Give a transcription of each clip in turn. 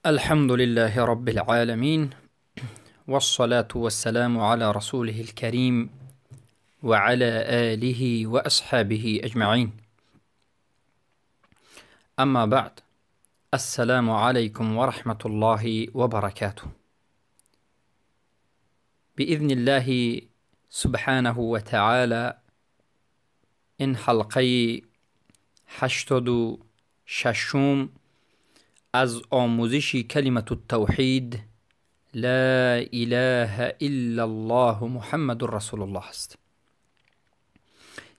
الحمد لله رب العالمين، والصلاة والسلام على رسوله الكريم وعلى آله وأصحابه أجمعين. أما بعد، السلام عليكم ورحمة الله وبركاته. بإذن الله سبحانه وتعالى این حلقه 86 از آموزش کلمة التوحید لا اله الا الله محمد رسول الله است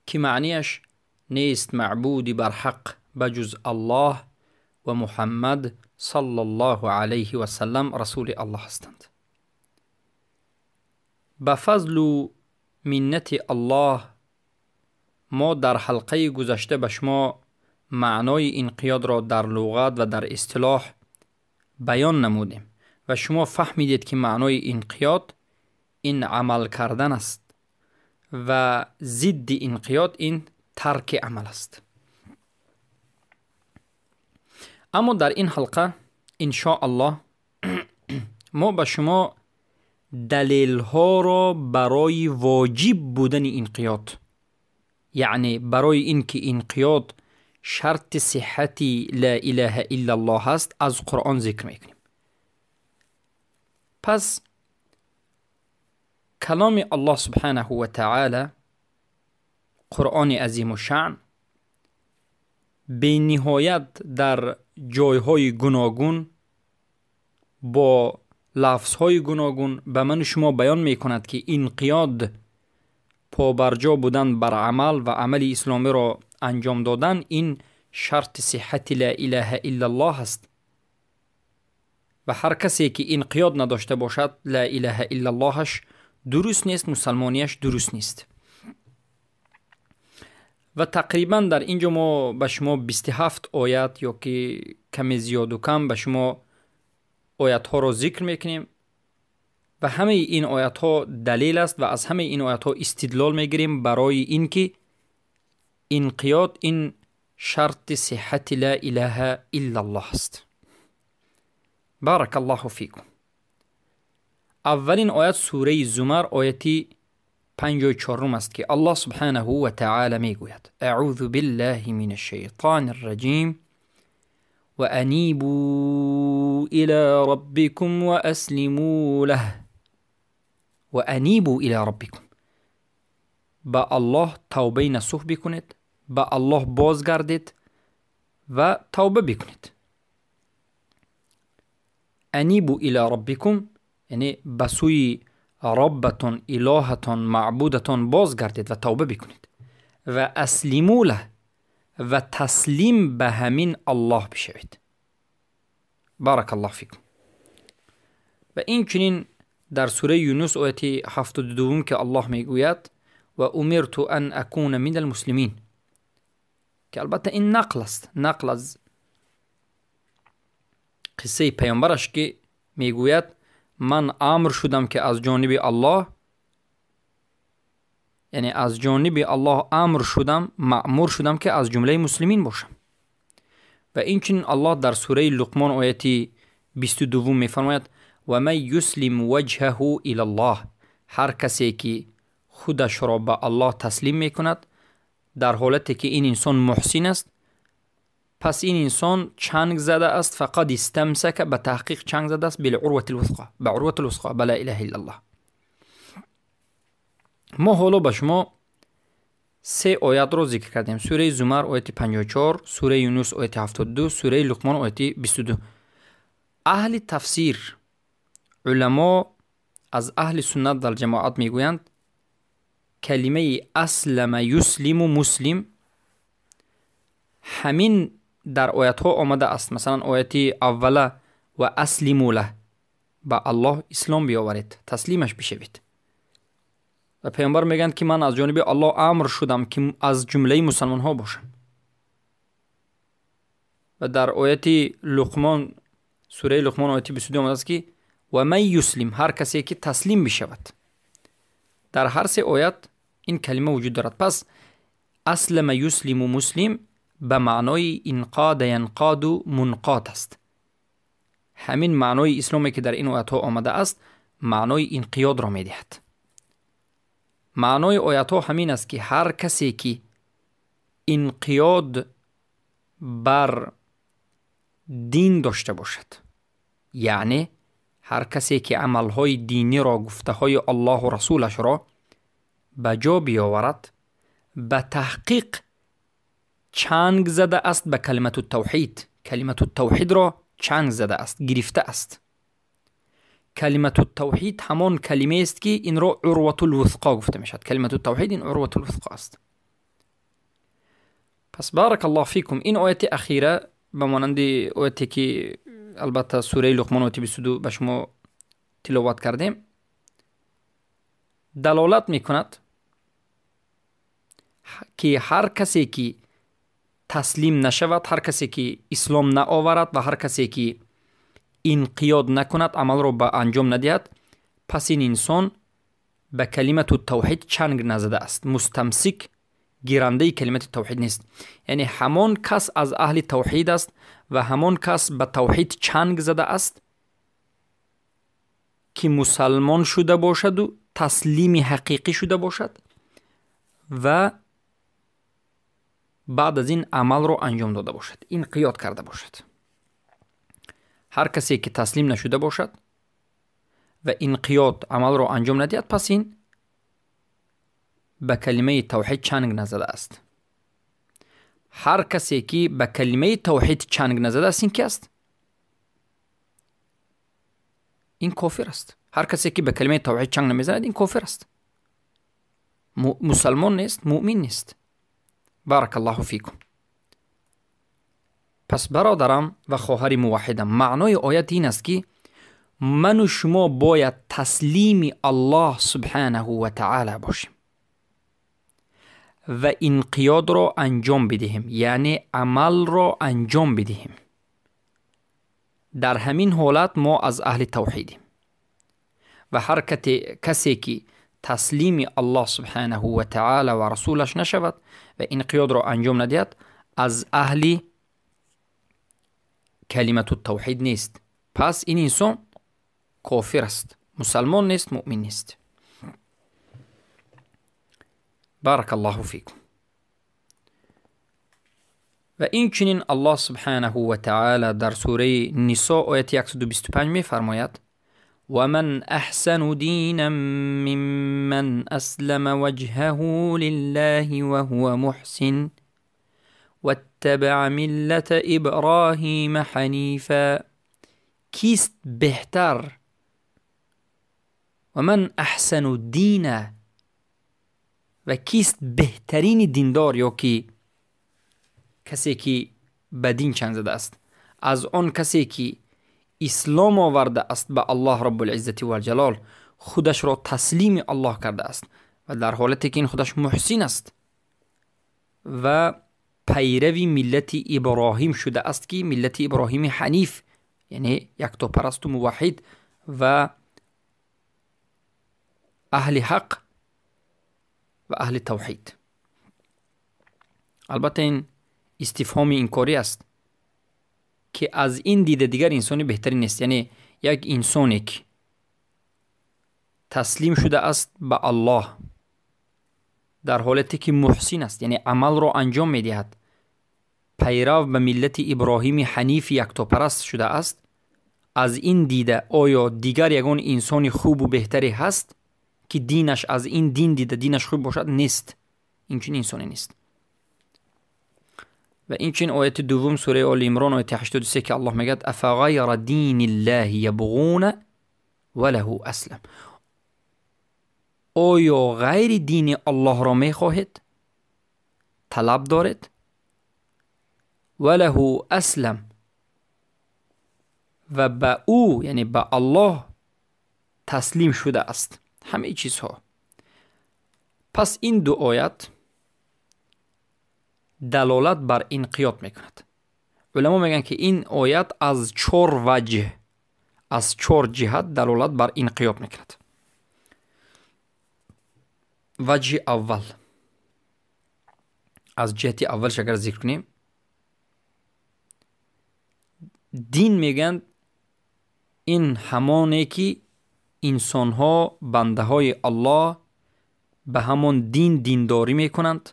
که معنیش نیست معبودی بر حق بجز الله و محمد صلی الله علیه و سلم رسول الله هستند. به فضل و منت الله ما در حلقه گذشته به شما معنای انقیاد را در لغت و در اصطلاح بیان نمودیم و شما فهمیدید که معنای انقیاد این عمل کردن است و ضد انقیاد این ترک عمل است. اما در این حلقه ان شاء الله ما به شما دلیل ها را برای واجب بودن انقیاد، یعنی برای اینکه انقیاد شرط صحت لا اله الا الله است، از قرآن ذکر میکنیم. پس کلام الله سبحانه و تعالی، قرآن عظیم الشأن، به نهایت در جایهای گوناگون با لفظهای گوناگون به من شما بیان میکند که انقیاد، پابرجا بودن بر عمل و عمل اسلامی را انجام دادن، این شرط صحت لا اله الا الله است و هر کسی که انقیاد نداشته باشد لا اله الا اللهش درست نیست، مسلمانیش درست نیست. و تقریبا در اینجا ما به شما 27 آیت یا که کمی زیاد و کم به شما آیت ها را ذکر میکنیم و همه این آیت ها دلیل است و از همه این آیت ها استدلال میگیریم برای اینکه انقیاد این شرط صحت لا اله الا الله است. بارک الله فیکم. اولین آیت سوره زمر آیت 54 است که الله سبحانه و تعالی میگوید: اعوذ بالله من الشیطان الرجیم وانیبوا الى ربکم واسلموا له. وانیبوا الى ربکم، با الله توبه نصوح بکنید، با الله بازگردید و توبه بکنید. انیبوا الی ربکم یعنی به سوی ربتان، الهتان، معبودتان بازگردید و توبه بکنید. و اسلموا له، و تسلیم به همین الله بشوید. بارک الله فیکم. و این چنین در سوره یونس آیت 72 که الله میگوید: و امرت ان اکون من المسلمین، که البته این نقل است، نقل از قصه پیامبرش که میگوید من امر شدم که از جانب الله، یعنی از جانب الله امر شدم، مأمور شدم که از جمله مسلمین باشم. و این چنین الله در سوره لقمان آیت 22 میفرماید: و من یسلم وجهه الی الله، هر کسی که خودش را به الله تسلیم میکند در حالتی که این انسان محسن است، پس این انسان چنگ زده است، فقد استمسک، به تحقیق چنگ زده است، بالعروة الوثقى، به عروة الوثقى، به لا اله الا الله. ما حالا به شما سه آیت را ذکر کردیم: سوره زمر آیت 54، سوره یونس آیت 72، سوره لقمان آیت 22. اهل تفسیر، علما از اهل سنت در جماعت میگویند کلمه اسلم یسلم مسلم همین در آیت ها آمده است. مثلا آیت اوله و اسلموا له، به الله اسلام بیاورید، تسلیمش بشوید. و پیامبر میگن که من از جانب الله امر شدم که از جمله مسلمان ها باشم. و در آیت لقمان، سوره لقمان آیت 22 آمده است که و من یسلم، هر کسی که تسلیم بشود. در هر سه آیت این کلمه وجود دارد. پس اسلم یسلم مسلم به معنای انقاد ینقاد منقاد است. Ҳамин маънои исломе ки дар ин оятҳо омадааст, маънои инқиёдро медиҳад. Маънои оятҳо ҳамин аст, ки ҳар касе ки инқиёд бар дин дошта бошад, яъне ҳар касе ки амалҳои диниро, гуфтаҳои Аллоҳу расулашро ба ҷо биёварад, ба таҳқиқ чанг зада аст ба калимату тавҳид. Калимату тавҳидро чанг зада аст, гирифта аст. Калимату тавҳид ҳамон калимаест, ки инро урватул вусқо гуфта мешавад. Калимату тавҳид ин урватул вусқо аст. Пас баракаллоҳу фикум, ин ояти ахира ба монанди ояте ки албатта сураи Луқмон ояти 22 ба шумо тиловат кардем, далолат мекунад, ки ҳар касе ки таслим нашавад, ҳар касе ки ислом наоварад ва ҳар касе ки инқиёд накунад, амалро ба анҷом надиҳад, пас ин инсон ба калимату тавҳид чанг назадааст, мустамсик, гирандаи калимати тавҳид нест. Яъне ҳамон кас аз аҳли тавҳид аст ва ҳамон кас ба тавҳид чанг задааст, ки мусалмон шуда бошаду таслими ҳақиқӣ шуда бошад ва баъд аз ин амалро анҷом дода бошад, инқиёд карда бошад. Ҳар касе ки таслим нашуда бошад ва инқиёд амалро анҷом надиҳад, пас ин ба калимаи тавҳид чанг назадааст. Ҳар касе ки ба калимаи тавҳид чанг назадааст, ин ки аст? Ин кофир аст. Ҳар касе ки ба калимаи тавҳид чанг намезанад, ин кофир аст, мусалмон нест, муъмин нест. Баракаллоҳу фикум. Пас бародарам ва хоҳари муваҳҳидам, маънои оят ин аст, ки ману шумо бояд таслими Аллоҳ субҳанаҳу ва таъала бошем ва инқиёдро анҷом бидиҳем, яъне амалро анҷом бидиҳем. Дар ҳамин ҳолат мо аз аҳли тавҳидем ва ҳар касе ки таслими Аллоҳ субҳанаҳу ва таъала ва расулаш нашавад ва инқиёдро анҷом надиҳад, аз аҳли калимату тавҳид нест. Пас ин инсон кофир аст, мусалмон нест, муъмин нест. Баракаллоҳу фикум. Ва инчунин Аллоҳ субҳанаҳу ва таъала дар сураи Нисо ояти 125 мефармояд: ومن أحسن دينا ممن أسلم وجهه لله وهو محسن واتبع ملة إبراهيم حنيفا. کیست بهتر؟ ومن احسن دینا، و کیست بهترین دیندار یا که کسی که به دین چنگ زده است، از آن کسی که اسلام آورده است به الله رب العزت و الجلال، خودش را تسلیم الله کرده است و در حالتی که این خودش محسن است و پیروی ملت ابراهیم شده است که ملت ابراهیم حنیف، یعنی یکتاپرست و موحد و اهل حق و اهل توحید. البته این استفهام انکاری است که از این دیده دیگر انسانی بهتری نیست. یعنی یک انسانی که تسلیم شده است به الله در حالتی که محسن است، یعنی عمل را انجام میدهد، پیرو به ملت ابراهیم حنیف یکتاپرست شده است، از این دیده آیا دیگر یگان انسان خوب و بهتری هست که دینش از این دین دیده دینش خوب باشد؟ نیست. این چنین انسانی نیست. و این چنین آیت دوم سوره آل عمران آیت 83 که الله میگه افغیر دین الله یبغون وله اسلم. آیا غیر دین الله را میخواهید؟ طلب دارید؟ وله اسلم، و به او یعنی به الله تسلیم شده است همه چیزها. پس این دو آیت دلالت بر انقیاد میکند. علما میگن که این آیت از چهار وجه، از چهار جهت دلالت بر انقیاد میکند. وجه اول، از جهت اولش اگر ذکر کنیم، دین میگن Ин ҳамоне ки инсонҳо, бандаҳои Аллоҳ, ба ҳамон дин диндорӣ мекунанд,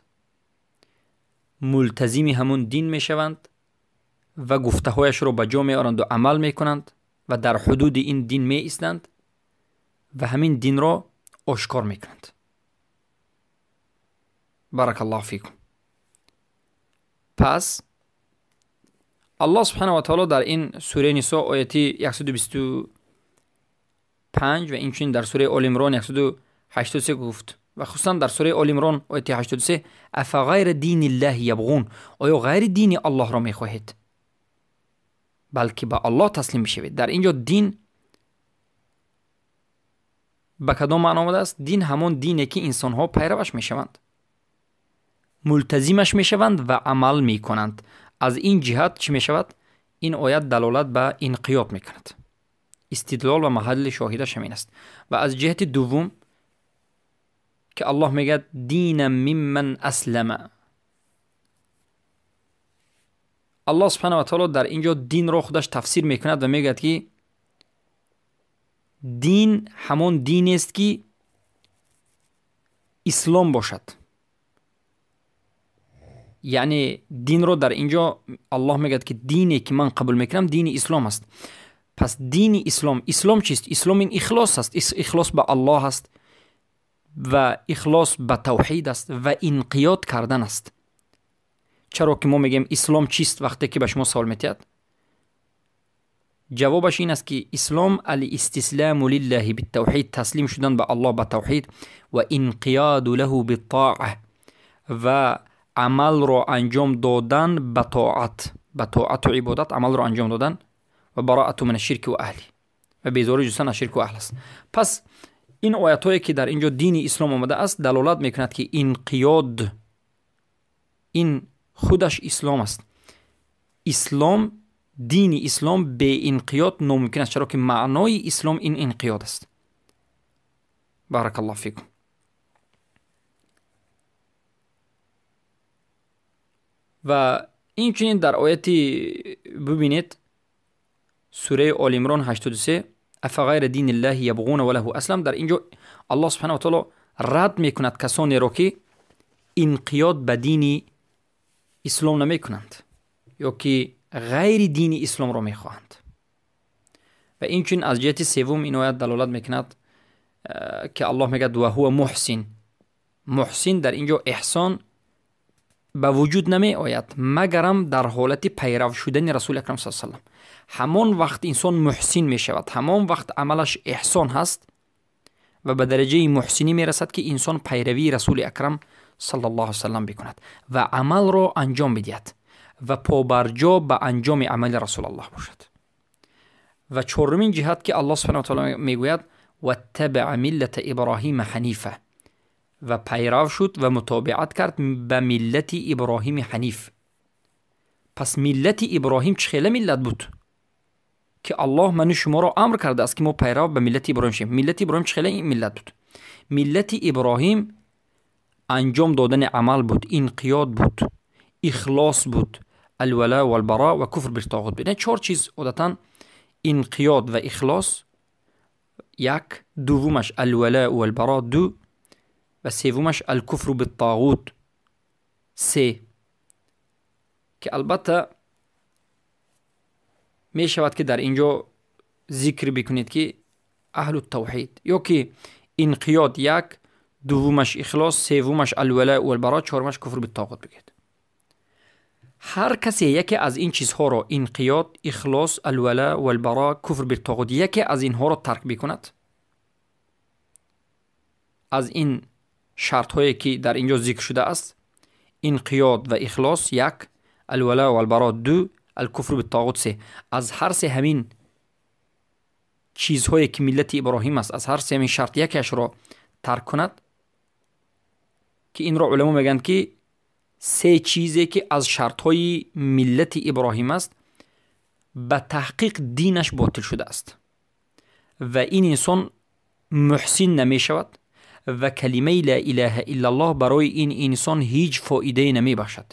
мултазими ҳамон дин мешаванд ва гуфтаҳояшро ба ҷо меоранд ва амал мекунанд ва дар ҳудуди ин дин меистанд ва ҳамин динро ошкор мекунанд. Баракаллоҳу фикум. Пас Аллоҳ субҳанаҳу ва таоло дар ин сураи Нисо ояти 125 ва инчунин дар сураи Оли Имрон 183 гуфт ва хусусан дар сураи Оли Имрон ояти 83: афа ғайра дини ллаҳи ябғун, оё ғайри дини Аллоҳро мехоҳед, балки ба Аллоҳ таслим бишавед. Дар инҷо дин ба кадом маъно омадааст? Дин ҳамон дине ки инсонҳо пайраваш мешаванд, мултазимаш мешаванд ва амал мекунанд. Аз ин ҷиҳат чӣ мешавад? Ин оят далолат ба инқиёд мекунад. Истидлол ва маҳалли шоҳидаш ҳамин аст. Ва аз ҷиҳати дуввум ки Аллоҳ мегӯяд дина мимман аслама, Аллоҳ субҳанаҳу ва таоло дар инҷо динро худаш тафсир мекунад ва мегӯяд ки дин ҳамон динест ки ислом бошад. Яъне динро дар инҷо Аллоҳ мегӯяд ки дине ки ман қабул мекунам дини ислом аст. Пас дини ислом, ислом чист? Ислом ин ихлос аст. Ихлос ба Аллоҳ аст ва ихлос ба тавҳид аст ва инқиёд кардан аст. Чаро ки мо мегӯем ислом чист вақте ки ба шумо савол метиҳад? Ҷавобаш ин аст ки ислом алистисламу лиллаҳи биттавҳид, таслим шудан ба Аллоҳ ба тавҳид ва инқиёду лаҳу биттоа, ва амалро анҷом додан ба тоат, ба тоату ибодат амалро анҷом додан ва бароату мин ашширки ва аҳли, ва безорӣ ҷустан аз ширку аҳл аст. Пас ин оятҳое ки дар инҷо дини ислом омадааст далолат мекунад ки инқиёд ин худаш ислом аст. Ислом, дини ислом беинқиёд номумкин аст, чаро ки маънои ислом ин инқиёд аст. Баракаллоҳу фикум. Ва инчунин дар ояти бубинед сураи Оли Имрон 83: афа ғайра дини ллаҳи ябғуна ва лаҳу аслам. Дар инҷо Аллоҳ субҳанаҳу ва таоло рад мекунад касонеро ки инқиёд ба дини ислом намекунанд ё ки ғайри дини исломро мехоҳанд. Ва инчунин аз ҷиҳати севум ин оят далолат мекунад ки Аллоҳ мегӯяд ва ҳува муҳсин. Муҳсин дар инҷо эҳсон ба вуҷуд намеояд магарам дар ҳолати пайрав шудани Расули акрам саллаллоҳу алайҳи васаллам. Ҳамон вақт инсон муҳсин мешавад, ҳамон вақт амалаш эҳсон ҳаст ва ба дараҷаи муҳсинӣ мерасад ки инсон пайравии Расули акрам саллаллоҳу алайҳи васаллам бикунад ва амалро анҷом бидиҳад ва побарҷо ба анҷоми амали Расулаллоҳ бошад. Ва чорумин ҷиҳат ки Аллоҳ субҳанаҳу ва таоло мегӯяд ваттабаа миллата Иброҳима ҳанифа, ва пайрав шуд ва мутобиат кард ба миллати Иброҳими ҳаниф. Пас миллати Иброҳим чӣ хела миллат буд ки Аллоҳ ману шуморо амр кардааст ки мо пайрав ба миллати Иброҳим шавем? Миллати Иброҳим чӣ хела миллат буд? Миллати Иброҳим анҷом додани амал буд, инқиёд буд, ихлос буд, алвала валбаро ва куфр битоғут буд. Чор чиз одатан: инқиёд ва ихлос як, дуввумаш алвала валбаро ду ва севумаш алкуфру биттоғут се, ки албатта мешавад ки дар инҷо зикр бикунед ки аҳлу тавҳид ё ки инқиёд як, дуввумаш ихлос, севумаш алвала валбаро, чорумаш куфр биттоғут бигӯед. Ҳар касе яке аз ин чизҳоро, инқиёд, ихлос, алвала валбаро, куфр биттоғут, яке аз инҳоро тарк бикунад, аз ин шартҳое ки дар инҷо зикр шудааст, инқиёд ва ихлос як, алвала валбаро ду, алкуфру биттоғут се, аз ҳар се ҳамин чизҳое ки миллати Иброҳим аст, аз ҳар се ҳамин шарт якеашро тарк кунад, ки инро уламо мегӯянд ки се чизе ки аз шартҳои миллати Иброҳим аст, ба таҳқиқ динаш ботил шудааст ва ин инсон муҳсин намешавад ва калимаи ла илаҳа иллаллоҳ барои ин инсон ҳеҷ фоидае намебахшад.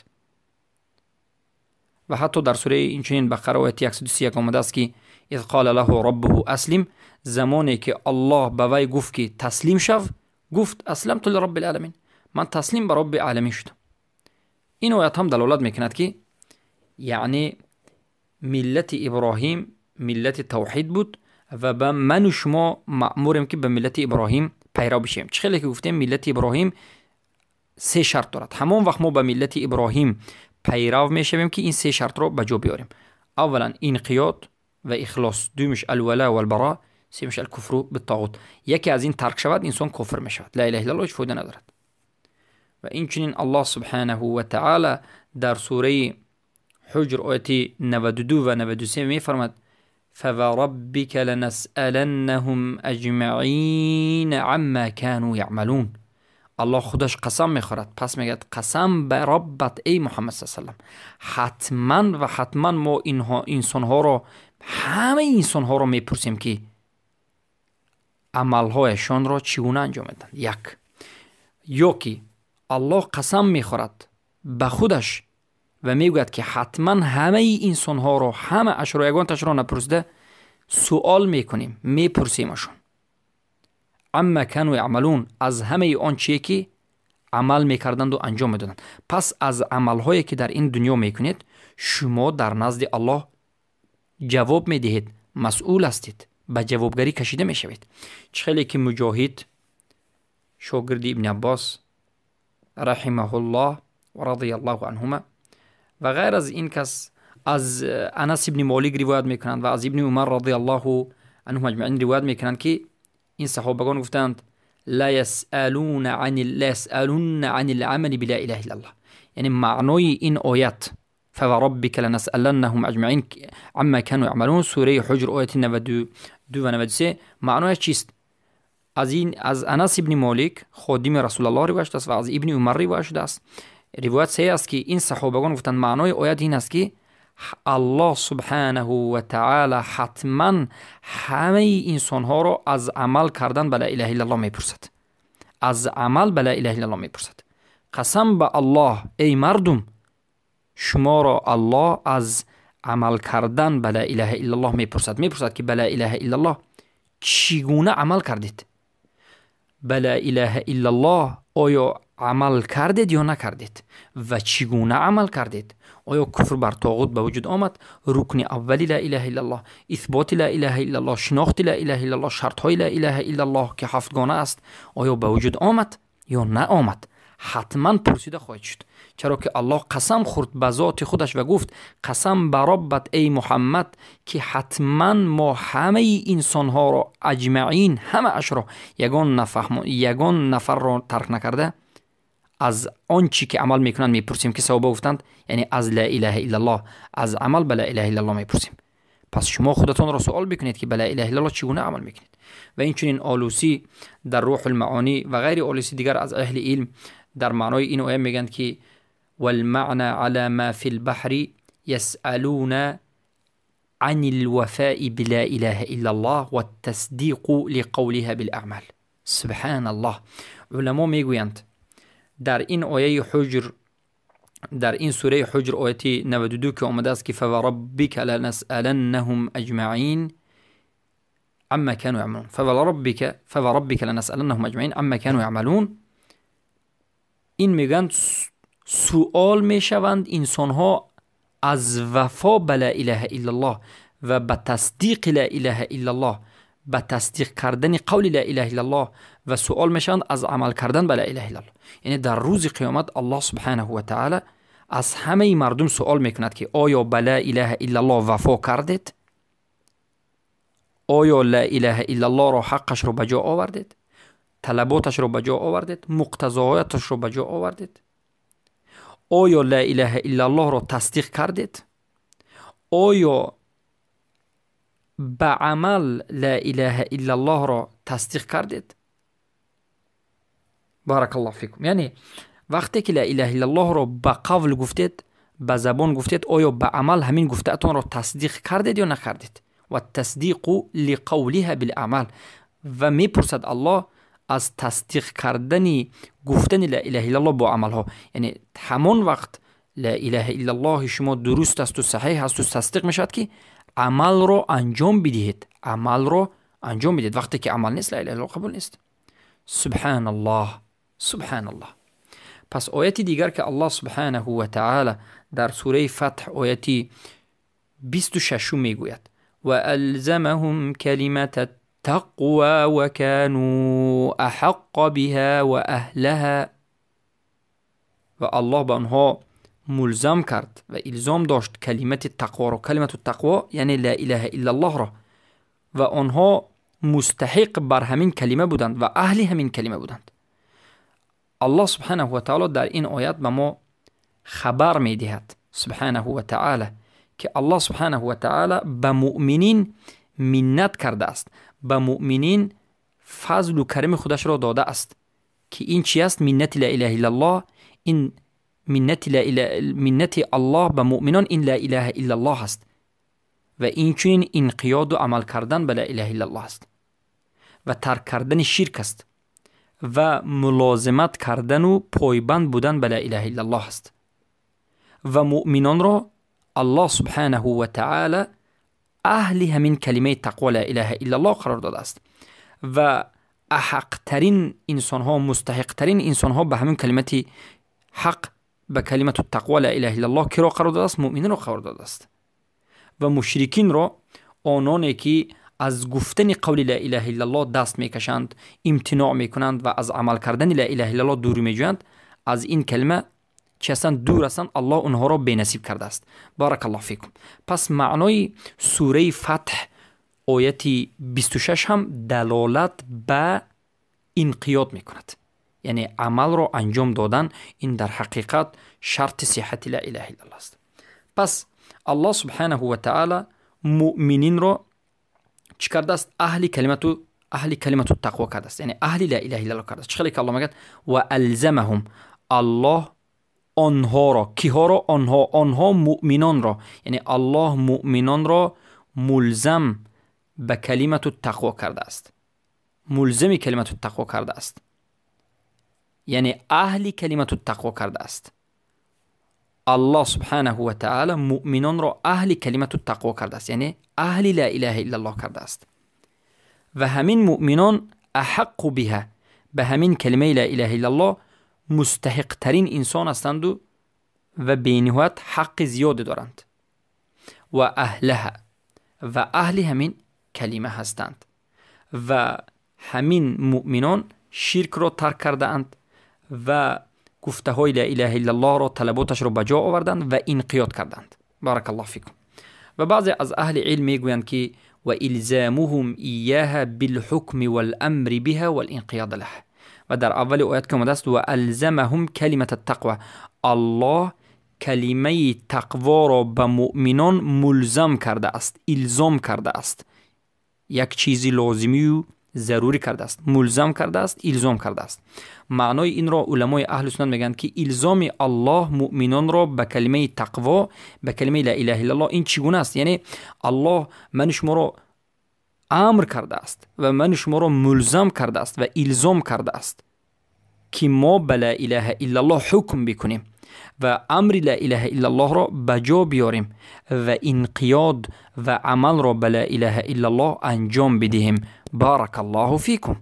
Ва ҳатто дар сураи инчунин Бақара ояти 131 омадааст ки из қала лаҳу раббуҳу аслим, замоне ки Аллоҳ ба вай гуфт ки таслим шав, гуфт асламту лираббил аламин, ман таслим ба Робби аламин шудам. Ин оят ҳам далолат мекунад ки яъне миллати Иброҳим миллати тавҳид буд ва ба ману шумо маъмурем ки ба миллати Иброҳим пайрав бишавем. Чӣ хеле ки гуфтем, миллати Иброҳим се шарт дорад. Ҳамон вақт мо ба миллати Иброҳим пайрав мешавем ки ин се шартро ба ҷо биёрем. Аввалан инқиёд ва ихлос, дуюмаш алвала валбара, сеюмаш алкуфру биттоғут. Яке аз ин тарк шавад, инсон кофир мешавад. Ла илаҳа иллаллоҳ ҳеҷ фоида надорад. Ва инчунин Аллоҳ субҳанаҳу ва таъала дар сураи Ҳуҷр ояти 92 ва 93 мефармад: فوربك لنسألنهم أجمعين عما كانوا يعملون. Аллоҳ худаш қасам мехӯрад, пас мегӯяд: қасам ба Роббат, эй Муҳаммад с салам, ҳатман ва ҳатман мо инсонҳоро, ҳамаи инсонҳоро мепурсем ки амалҳояшонро чӣ гуна анҷом медиҳанд. Як. Ё ки Аллоҳ қасам мехӯрад ба худаш ва мегӯяд ки ҳатман ҳамаи инсонҳоро, ҳамаашро, ягонташро напурсида суол мекунем, мепурсемашон. Амма кану яъмалун, аз ҳамаи он чие ки амал мекарданду анҷом медоданд. Пас аз амалҳое ки дар ин дунё мекунед, шумо дар назди Аллоҳ ҷавоб медиҳед, масъул ҳастед, ба ҷавобгарӣ кашида мешавед. Чӣ хеле ки Муҷоҳид, шогирди Ибни Аббос раҳимаҳуллоҳ ва радияллоҳу анҳума, ва ғайр аз ин кас аз Анас ибни Молик ривоят мекунанд ва аз Ибни Умар радияллоҳу анҳум аҷмаин ривоят мекунанд ки ин саҳобагон гуфтанд: ла ясалуна ани ламали била илаҳа иллаллоҳ. Яъне маънои ин оят фавараббика ланасаланнаҳум аҷмаин амма кану яъмалун, сураи Ҳуҷр ояти 92 ва 93, маънояш чист? Аз Анас ибни Молик, ходими Расулаллоҳ, ривоят шудааст ва аз Ибни Умар ривоят шудааст. Ривоят саҳеҳ аст ки ин саҳобагон гуфтанд маънои оят ин аст ки Аллоҳ субҳанаҳу ва таъала ҳатман ҳамаи инсонҳоро аз амал кардан ба ла илаҳа иллаллоҳ мепурсад. Аз амал ба ла илаҳа иллаллоҳ мепурсад. Қасам ба Аллоҳ, эй мардум, шуморо Аллоҳ аз амал кардан ба ла илаҳа иллаллоҳ мепурсад. Мепурсад ки ба ла илаҳа иллаллоҳ чӣ гуна амал кардед? Ба ла илаҳа иллаллоҳ оё амал кардед ё накардед? Ва чӣ гуна амал кардед? Оё куфр бар тоғут ба вуҷуд омад? Рукни аввали ла илаҳа иллаллоҳ, исботи ла илаҳа иллаллоҳ, шинохти ла илаҳа иллаллоҳ, шартҳои ла илаҳа иллаллоҳ ки ҳафтгона аст, оё ба вуҷуд омад ё наомад? Ҳатман пурсида хоҳед шуд. Чаро ки Аллоҳ қасам хӯрд ба зоти худаш ва гуфт: қасам ба Роббат, эй Муҳаммад, ки ҳатман мо ҳамаи инсонҳоро аҷмаин, ҳамаашро, ягон нафарро тарк накарда, аз он чӣ ки амал мекунанд мепурсем. Ки саҳоба гуфтанд, яъне аз ла илаҳа иллаллоҳ, аз амал ба ла илаҳа иллаллоҳ мепурсем. Пас шумо худатонро суол бикунед ки ба ла илаҳа иллаллоҳ чӣ гуна амал мекунед. Ва инчунин Олусӣ дар Рӯҳулмаонӣ ва ғайри Олусӣ дигар аз аҳли илм дар маънои ин оя мегӯянд ки валмаъна ала ма фи лбаҳри ясалуна ани лвафаи била илаҳа иллаллоҳ ваттасдиқу лиқавлиҳа билаъмал. Субҳаналлоҳ. Уламо мегӯянд дар ин ояи Ҳуҷр, дар ин сураи Ҳуҷр ояти 92 ки омадааст ки фавараббика ланасаланнаҳум аҷмаин амма кану яъмалун, фавараббика ланасаланнаҳум аҷмаин амма кану яъмалун, ин мегӯянд суол мешаванд инсонҳо аз вафо ба ла илаҳа иллаллоҳ ва ба тасдиқи ла илаҳа иллаллоҳ, ба тасдиқ кардани қавли ла илаҳа иллаллоҳ, ва суол мешаванд аз амал кардан ба ла илаҳа иллаллоҳ. Яъне дар рӯзи қиёмат Аллоҳ субҳанаҳу ва таъала аз ҳамаи мардум суол мекунад ки оё ба ла илаҳа иллаллоҳ вафо кардед? Оё ла илаҳа иллаллоҳро ҳаққашро ба ҷо овардед? Талаботашро ба ҷо овардед? Муқтазояташро ба ҷо овардед? Оё ла илаҳа иллаллоҳро тасдиқ кардед? Оё ба амал ла илаҳа иллаллоҳро тасдиқ кардед? Баракаллоҳу фикум. Яъне вақте ки ла илаҳа иллаллоҳро ба қавл гуфтед, ба забон гуфтед, оё ба амал ҳамин гуфтаатонро тасдиқ кардед ё накардед? Ва тасдиқу лиқавлиҳа билаъмал. Ва мепурсад Аллоҳ аз тасдиқ кардани гуфтани ла илаҳа иллаллоҳ бо амалҳо. Яъне ҳамон вақт ла илаҳа иллаллоҳи шумо дуруст асту саҳеҳ асту тасдиқ мешавад ки амалро анҷом бидиҳед, амалро анҷом бидиҳед. Вақте ки амал нест, ла илаҳа иллаллоҳ қабул нест. Субҳаналлоҳ, субҳаналлоҳ. Пас ояти дигар ки Аллоҳ субҳанаҳу ва таъала дар сураи Фатҳ ояти 26 мегӯяд: ва алзамаҳум калимата тақва ва кану аҳаққа биҳа ва аҳлаҳа. Ва Аллоҳ ба онҳо мулзам кард ва илзом дошт калимати тақворо, калимату тақво яъне ла илаҳа иллаллоҳро, ва онҳо мустаҳиқ бар ҳамин калима буданд ва аҳли ҳамин калима буданд. Аллоҳ субҳанаҳу ва таъала дар ин оят ба мо хабар медиҳад субҳанаҳу ва таъала ки Аллоҳ субҳанаҳу ва таъала ба муъминин миннат кардааст, ба муъминин фазлу карами худашро додааст, ки ин чи аст? Миннати ла илаҳа иллаллоҳ. Ин миннати Аллоҳ ба муъминон ин ла илаҳа иллаллоҳ аст ва инчунин инқиёду амал кардан ба ла илаҳа иллаллоҳ аст ва тарк кардани ширк аст ва мулозимат кардану пойбанд будан ба ла илаҳа иллаллоҳ аст. Ва муъминонро Аллоҳ субҳанаҳу ва таъала аҳли ҳамин калимаи тақво ла илаҳа иллаллоҳ қарор додааст ва аҳақтарин инсонҳо, мустаҳиқтарин инсонҳо ба ҳамин калимати ҳақ, ба калимату тақво ла илаҳа иллаллоҳ киро қарор додааст? Муъминро қарор додааст. Ва мушрикинро, ононе ки аз гуфтани қавли ла илаҳа иллаллоҳ даст мекашанд, имтиноъ мекунанд ва аз амал кардани ла илаҳа иллаллоҳ дурӣ меҷӯянд, аз ин калима чи ҳастанд? Дур ҳастанд. Аллоҳ онҳоро бенасиб кардааст. Баракаллоҳу фикум. Пас маънои сураи Фатҳ ояти 26 ҳам далолат ба инқиёд мекунад, яъне амалро анҷом додан ин дар ҳақиқат шарти сиҳати ла илаҳа иллаллоҳ аст. Пас Аллоҳ субҳанаҳу ва таъала муъмининро чӣ кардааст? Аҳли калимату тақво кардааст, яъне аҳли ла илаҳа иллаллоҳ кардааст. Чӣ хеле ки Аллоҳ мегӯяд: ва алзамаҳум, Аллоҳ онҳоро, киҳоро? Онҳо муъминонро, яъне Аллоҳ муъминонро мулзам ба калимату тақво кардааст, мулзами калимату тақво кардааст, яъне аҳли калимату тақво кардааст. Аллоҳ субҳанаҳу ва таъала муъминонро аҳли калимату тақво кардааст, яъне аҳли ла илаҳа иллаллоҳ кардааст. Ва ҳамин муъминон аҳаққу биҳа, ба ҳамин калимаи ла илаҳа иллаллоҳ мустаҳиқтарин инсон ҳастанду ва бениҳоят ҳаққи зиёде доранд. Ва аҳлаҳа, ва аҳли ҳамин калима ҳастанд. Ва ҳамин муъминон ширкро тарк кардаанд ва гуфтаҳои ла илаҳа иллаллоҳро, талаботашро ба ҷо оварданд ва инқиёд карданд. Баракаллоҳу фикум. Ва баъзе аз аҳли илм мегӯянд ки ва илзамуҳум ияҳа билҳукми валамри биҳа валинқиёда лаҳа. Ва дар аввали оят ки омадааст ва алзамаҳум калимата тақва, Аллоҳ калимаи тақворо ба муъминон мулзам кардааст, илзом кардааст, як чизи лозимию зарурӣ кардааст, мулзам кардааст, илзом кардааст. Маънои инро уламои аҳли суннат мегӯянд ки илзоми Аллоҳ муъминонро ба калимаи тақво, ба калимаи ла илаҳа иллаллоҳ ин чӣ гуна аст? Яъне Аллоҳ мани шуморо амр кардааст ва мани шуморо мулзам кардааст ва илзом кардааст ки мо ба ла илаҳа иллаллоҳ ҳукм бикунем ва амри ла илаҳа иллаллоҳро ба ҷо биёрем ва инқиёд ва амалро ба ла илаҳа иллаллоҳ анҷом бидиҳем. Баракаллоҳу фикум.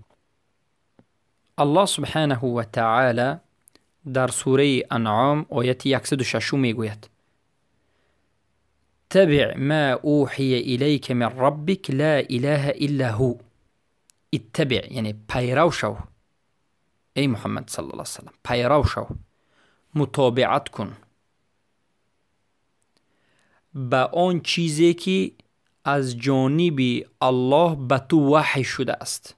Аллоҳ субҳанаҳу ва таъала дар сураи Анъом ояти 106 мегӯяд: اتبع ما أوحي إليك من ربك لا إله إلا هو. اتبع یعنی پیرو شو ای محمد صلی الله علیه وسلم، پیرو شو، متابعت کن به آن چیزی که از جانب الله به تو وحی شده است،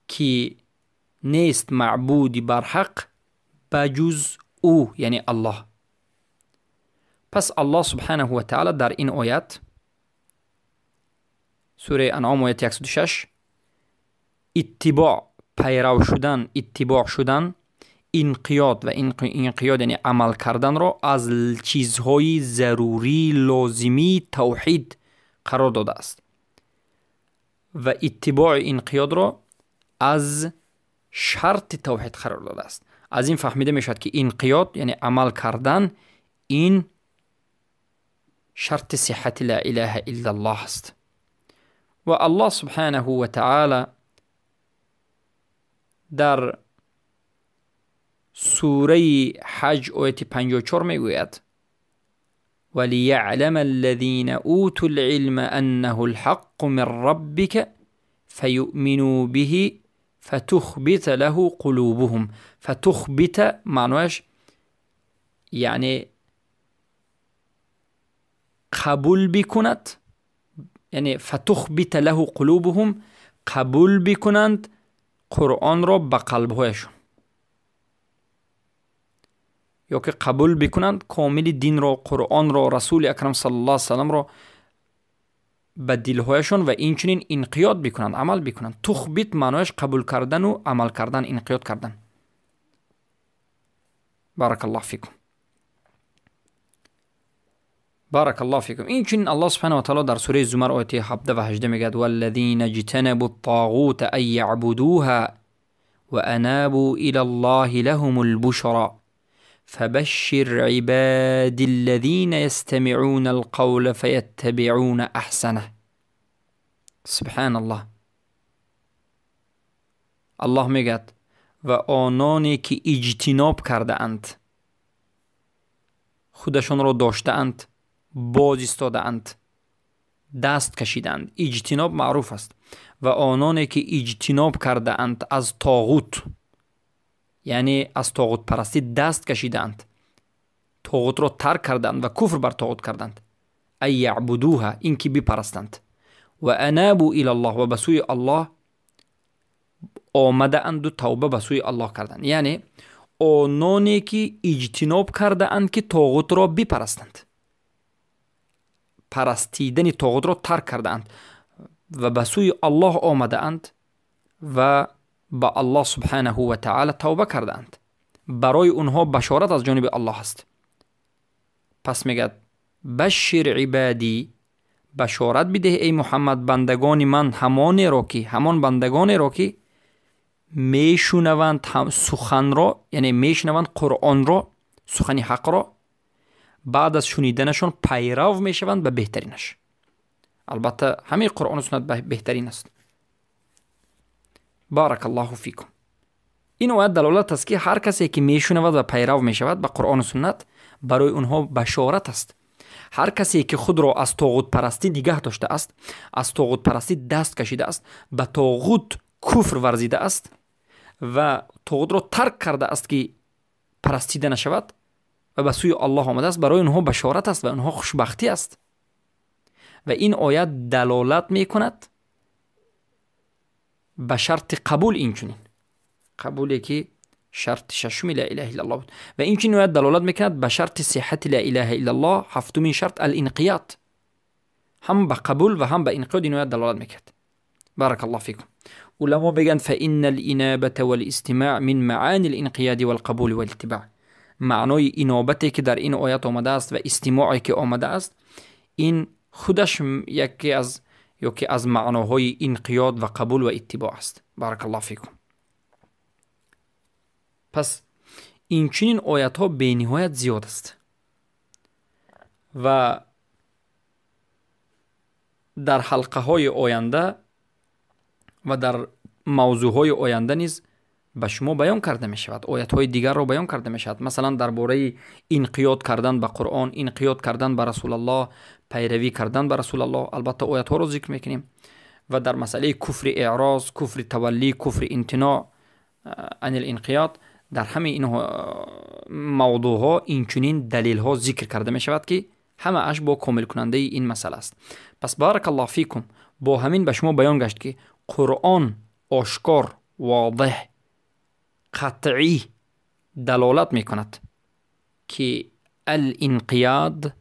که نیست معبودی برحق بجز او، یعنی الله. پس الله سبحانه و تعالی در این آیت سوره انعام آیت 106 اتباع، پیرو شدن، اتباع شدن، انقیاد و انقیاد یعنی عمل کردن را از چیزهای ضروری لازمی توحید قرار داده است و اتباع انقیاد را از شرط توحید قرار داده است. Аз ин фаҳмида мешавад, ки инқиёд, яъне амал кардан, ин шарти сиҳати ла илаҳа иллаллоҳ аст. Ва Аллоҳ субҳанаҳу ва таъала дар сураи Ҳаҷ ояти 54 мегӯяд: وليعلم الذين أوتوا العلم أنه الحق من ربك فيؤمنوا به فتخبت له قلوبهم. فتخبت معناش یعنی قبول بکند، یعنی فتخبت له قلوبهم، قبول بکنند قرآن را به قلبهایشون، یا که قبول بکنند کامل دین را، قرآن را، رسول اکرم صلی الله علیه وسلم را به دلهایشون و اینچنین انقیاد بکنند، عمل بکنند. تخبیت معنایش قبول کردن و عمل کردن، انقیاد کردن. بارک الله فیکم، بارک الله فیکم. اینچنین الله سبحانه و تعالی در سوره زمر آیه 17 و 18 میگه: والذین اجتنبوا الطاغوت ان یعبدوها وانابوا الى الله لهم البشرى فبشر عباد الذين يستمعون القول فيتبعون احسنه. سبحان الله. الله میگه و آنانی که اجتناب کرده اند، خودشان را داشته اند، باز ایستاده اند، دست کشیدند. اجتناب معروف است. و آنانی که اجتناب کرده اند از طاغوت، یعنی از طاغوت پرستی دست کشیدند، طاغوت را ترک کردند و کفر بر طاغوت کردند، ای یعبدوها، این که بپرستند، و انابوا الی الله، و به سوی الله آمده اند و توبه به سوی الله کردند. یعنی آنانی که اجتناب کرده اند که طاغوت را بپرستند، پرستیدن طاغوت را ترک کرده اند و به سوی الله آمده اند و به الله سبحانه و تعالی توبه کردند، برای اونها بشارت از جانب الله است. پس میگه بشر عبادی، بشارت بده ای محمد بندگان من، همانی را که، همان بندگانی را که میشنوند سخن را، یعنی میشنوند قرآن را، سخن حق را، بعد از شنیدنشان پیرو میشوند به بهترینش. البته همه قرآن و سنت بهترین است. بارک الله فیکم. این آیت دلالت است که هر کسی که میشنود و پیرو میشود به قرآن و سنت، برای اونها بشارت است. هر کسی که خود را از طاغوت پرستی نگه داشته است، از طاغوت پرستی دست کشیده است، به طاغوت کفر ورزیده است و طاغوت را ترک کرده است که پرستیده نشود و به سوی الله آمده است، برای اونها بشارت است و اونها خوشبختی است. و این آیت دلالت میکند به شرط قبول، اینچنین قبولی که شرط ششم لا اله الا الله بود، و اینچنین آیت دلالت میکند به شرط صحت لا اله الا الله، هفتمین شرط الانقیاد، هم به قبول و هم به انقیاد این آیت دلالت میکند. بارک الله فیکم. علما میگن فان الانابه والاستماع من معانی الانقیاد والقبول والاتباع. معنای انابتی که در این آیت آمده است و استماعی که آمده است، این خودش یکی از یکی از معناهای انقیاد و قبول و اتباع است. بارک الله فیکم. پس این چنین آیت ها به نهایت زیاد است و در حلقه های آینده و در موضوع های آینده نیز به شما بیان کرده می شود، آیت های دیگر را بیان کرده می شود. مثلا درباره انقیاد کردن به قرآن، انقیاد کردن به رسول الله، پیروی کردن به رسول الله، البته آیت ها را ذکر میکنیم، و در مسئله کفر اعراض، کفر تولی، کفر امتناع عن الانقیاد، در همه این موضوع ها این چنین دلیل ها ذکر کرده می شود که همه اش با کامل کننده این مسئله است. پس بارک الله فیکم، با همین به شما بیان گشت که قرآن آشکار، واضح، قطعی دلالت میکند که الانقیاد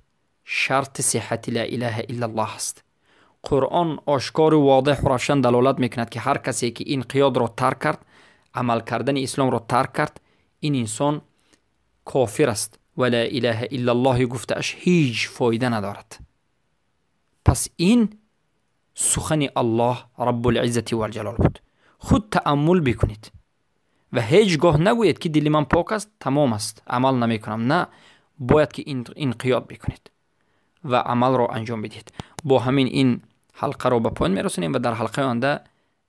شرط صحت لا اله الا الله است. قرآن آشکار و واضح و روشن دلالت میکند که هر کسی که انقیاد را ترک کرد، عمل کردن اسلام را ترک کرد، این انسان کافر است و لا اله الا الله گفته‌اش هیچ فایده ندارد. پس این سخن الله رب العزة والجلال بود. خود تأمل بکنید Ва ҳеҷ гоҳ нагӯед, ки дили ман пок аст, тамом аст, амал намекунам. На, бояд ки инқиёд бикунед ва амалро анҷом бидиҳед. Бо ҳамин ин ҳалқаро ба поён мерасонем ва дар ҳалқаи оянда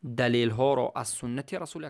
далелҳоро аз суннати Расули